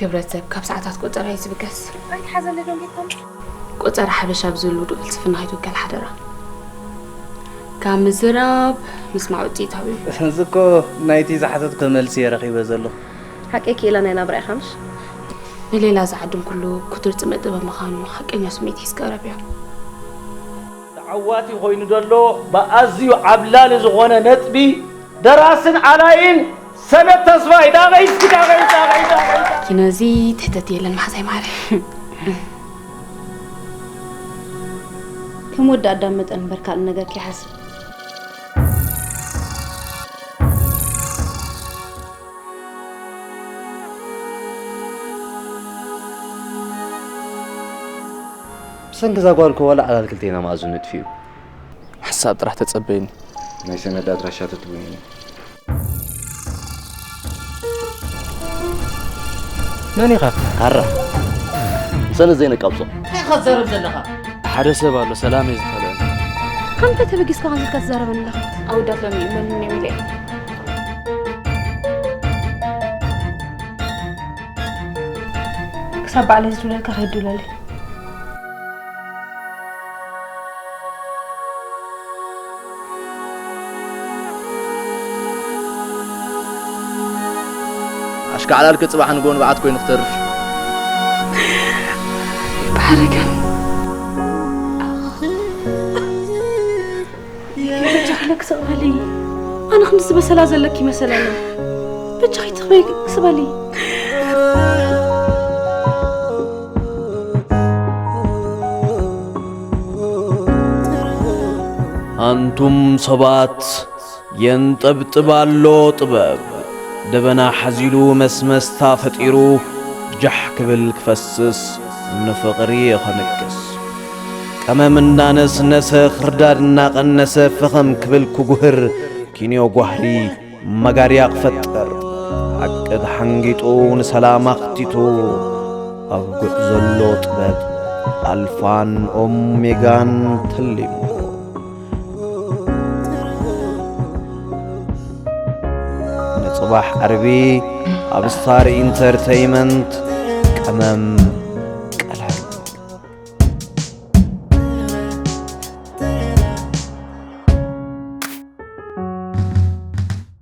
ክብረት ሰብ ካብ ሰዓታት ቆጸራ እዩ ዝብገስ። ኣይትሓዘለይ ዶ ጌታም? ቆጸራ ሓበሻ ብዝህሉ ውዱእ ፍልስፍና ከይትውከል ሓደራ። ካብ ምዝራብ ምስማዕ ውጽኢታዊ እዩ። እዚ እኮ ናይቲ ዝሓተትኩ መልሲ እየ ረኺበ ዘለኹ። ሓቀይ ክኢላ ናይ ናብራ ኢኻ ምሽ? ንሌላ ዝዓድም ኩሉ ክቱር ጽምእ ጥበብ ምዃኑ ሓቀኛ ስምዒት ሒዝ ቀረብ እዮ። ተዓዋቲ ኮይኑ ዘሎ ብኣዝዩ ዓብላሊ ዝኾነ ነጥቢ ደራስን ኣላይን ሰነድ ተስፋይ። ዳቐይስኪ፣ ዳቐይስ፣ ዳቐይስ፣ ዳቐይስ። ኪኖ እዚ ትሕተት የለን መሓዛይ ማዕረ። ከም ወዲ ኣዳም መጠን እምበር ካልእ ነገር ከይሓስብ። ብሰንኪ እዛ ጓል እኮ ዋላ ዕላል ክልቴና መኣዝኑ ንጥፊኡ። ሓሳብ ጥራሕ ተጸበይኒ። ናይ ሰነድ ኣድራሻ ተትቡኒ። መን ኢኻ? ካራ። ሰነድ ዘይነቃብጾ። እንታይ ኢኻ ትዛረብ ዘለኻ? ሓደ ሰብ ኣሎ ሰላም እየ ዝኸልአሉ። ከምታይ ተበጊስካ ከምዚ ኢልካ ትዛረበኒ ኣለኻ? ኣወዳት ሎሚ መን እዮም ኢለ እየ። ክሳብ ባዕለይ ዝድውለልካ ከይድውለለይ። ኣሽካዕላልኪ ጽባሕ ንግሆ ንብዓት ኮይኑ ክተርፍ። ባሕሪ ግን በጃኺ ለክ ስቕ በሊ። ኣነ ክንድዚ በሰላ ዘለኪ ይመሰለኒ። በጃኺ ትኽበይ ስበሊ። ኣንቱም ሰባት የንጠብጥብ ኣሎ ጥበብ። ደበና ሓዚሉ መስመስታ ፈጢሩ ጃሕ ክብል ክፈስስ ንፍቕሪ ከንቅስ። ቀመም እንዳነስነሰ ክርዳድ እናቐነሰ ፈኸም ክብል ክጉህር ኪንዮ ጓህሪ መጋርያ ክፈጥር። ሓቂ ተሓንጊጡ ንሰላም ኣኽቲቱ ኣብ ጉዕ ዘሎ ጥበብ ኣልፋን ኦሜጋን ተሊሙ። ንጽባሕ ዓርቢ ኣብ ስታር ኢንተርተይመንት ቀመም